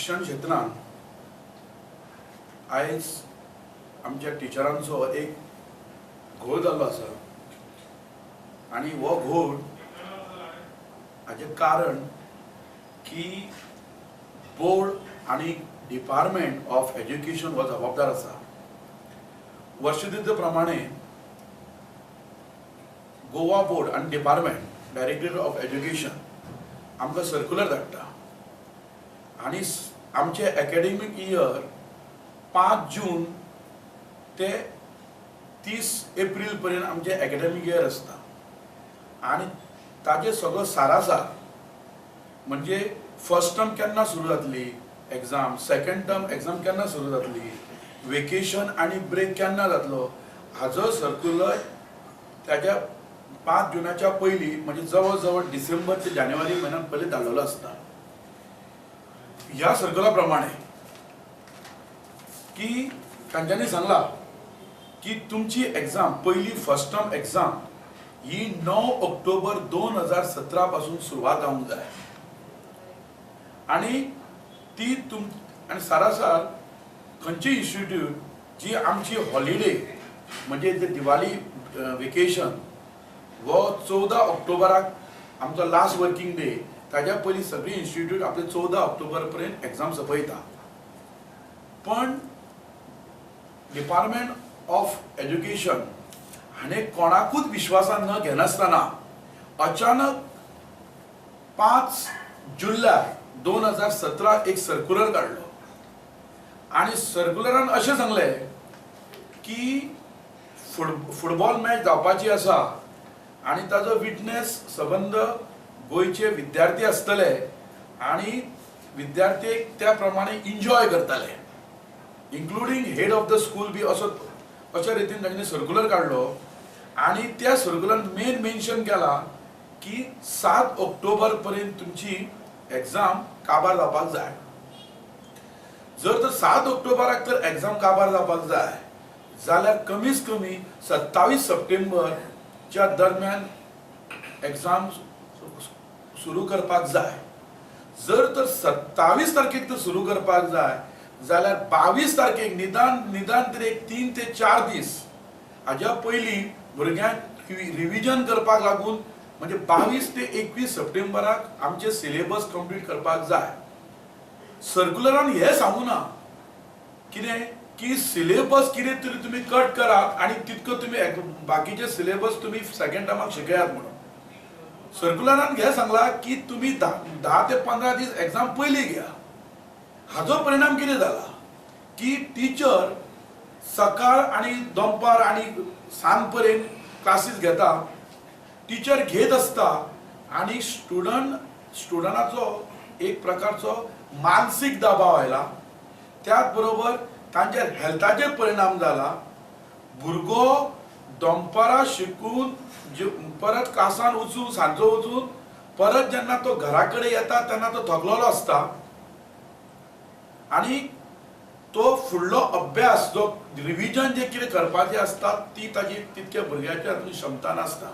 शिक्षण क्षेत्रांत आयज आमच्या टिचरांचो एक घोळ जाल्लो आसा आनी हो घोळ हाचें कारण की बोर्ड आनी डिपार्टमेंट ऑफ एज्युकेशन हो जबाबदार आसा. वर्षदिद्ध प्रमाणे गोवा बोर्ड आनी डिपार्टमेंट डायरेक्टरेट ऑफ एज्युकेशन आमकां सर्कुलर धाडटा आनी आमचे एकेडमीक इयर 5 जून ते 30 एप्रील पर्यंत आमचे एकेडमीक इयर आसता आनी ताजे सगळो सारासार म्हणजे फर्स्ट टर्म केन्ना सुरू जातली एग्जाम, सेकंड टर्म एग्जाम केन्ना सुरू जातली, वेकेशन आनी ब्रेक केन्ना जातलो हाजो सर्कुलर ताज्या 5 जुनाच्या पयलीं म्हणजे जवळ जवळ डिसेंबर ते जानेवारी म्हयन्यान पयलीं धाडलेलो आसता. ह्या सर्कुलरा प्रमाणे की तांच्यांनी सांगला की तुमची एग्जाम पयली फर्स्ट टर्म एग्जाम ही 9 ऑक्टोबर 2017 पासून सुरवात जावंक जाय आनी ती तुम आनी सारासार खंयची इन्स्टिट्यूट जी आमची हॉलिडे म्हणजे दिवाळी वेकेशन हो 14 ऑक्टोबराक आमचो लास्ट वर्किंग डे, ताज्या पयलीं सगळीं इन्स्टिट्यूट आपले 14 ऑक्टोबर पर्यंत एग्जाम सोंपयता. पण डिपार्टमेंट ऑफ एज्युकेशन हाणें कोणाकूच विश्वासान न घेनासतना अचानक 5 जुलय 2017 एक सर्कुलर काडलो आनी सर्कुलरान अशें सांगलें की फुटबॉल मॅच जावपाची आसा आनी ताजो विटनेस सबंद गोंयचे विद्यार्थी आसतले आनी विद्यार्थी त्या प्रमाणे इन्जॉय करतले, including head of the school बी असो अशा रितीन तांणी सर्कुलर काडलो आनी त्या सर्कुलरान मेन मेन्शन केला की 7 ऑक्टोबर पर्यंत तुमची एग्जाम काबार जावपाक जाय. जर तर 7 ऑक्टोबराक तर एग्जाम काबार जावपाक जाय जाल्यार कमीत कमी 27 सप्टेंबरच्या दरम्यान एग्जाम सुरू करपाक जाय. जर तर 27 तारखेक तर सुरू करपाक जाय जाल्यार 22 तारखेक निदान निदान तरी एक 3 ते 4 दीस हाज्या पयलीं भुरग्यांक रिविजन करपाक लागून म्हणजे 22 ते 21 सप्टेंबराक आमचे सिलेबस कंप्लीट करपाक जाय. सर्कुलरान हें सांगू ना कितें की सिलेबस कितें तरी तुमी कट करात आनी तितको तुमी बाकीचे सिलेबस तुमी सेकंड टर्माक शिकयात म्हणून. सर्कुलरान हें सांगलां की तुमी 10 ते 15 दीस एग्जाम पयलीं घेया. हाजो परिणाम कितें जाला की टिचर सकाळ आनी दनपार आनी सांज पर्यंत क्लासीस घेता, टिचर घेत आसता आनी स्टुडंटाचो एक प्रकारचो मानसीक दबाव आयला, त्याच बरोबर तांच्या हेल्थाचेर परिणाम जाला. भुरगो दनपारां शिकून परत क्लासान वचून सांजचो वचून परत जेन्ना तो घरा कडेन येता तेन्ना तो थकलेलो आसता आनी तो फुडलो अभ्यास जो रिविजन जे कितें करपाचें आसता ती ताजी तितक्या भुरग्याच्या हातून क्षमता नासता.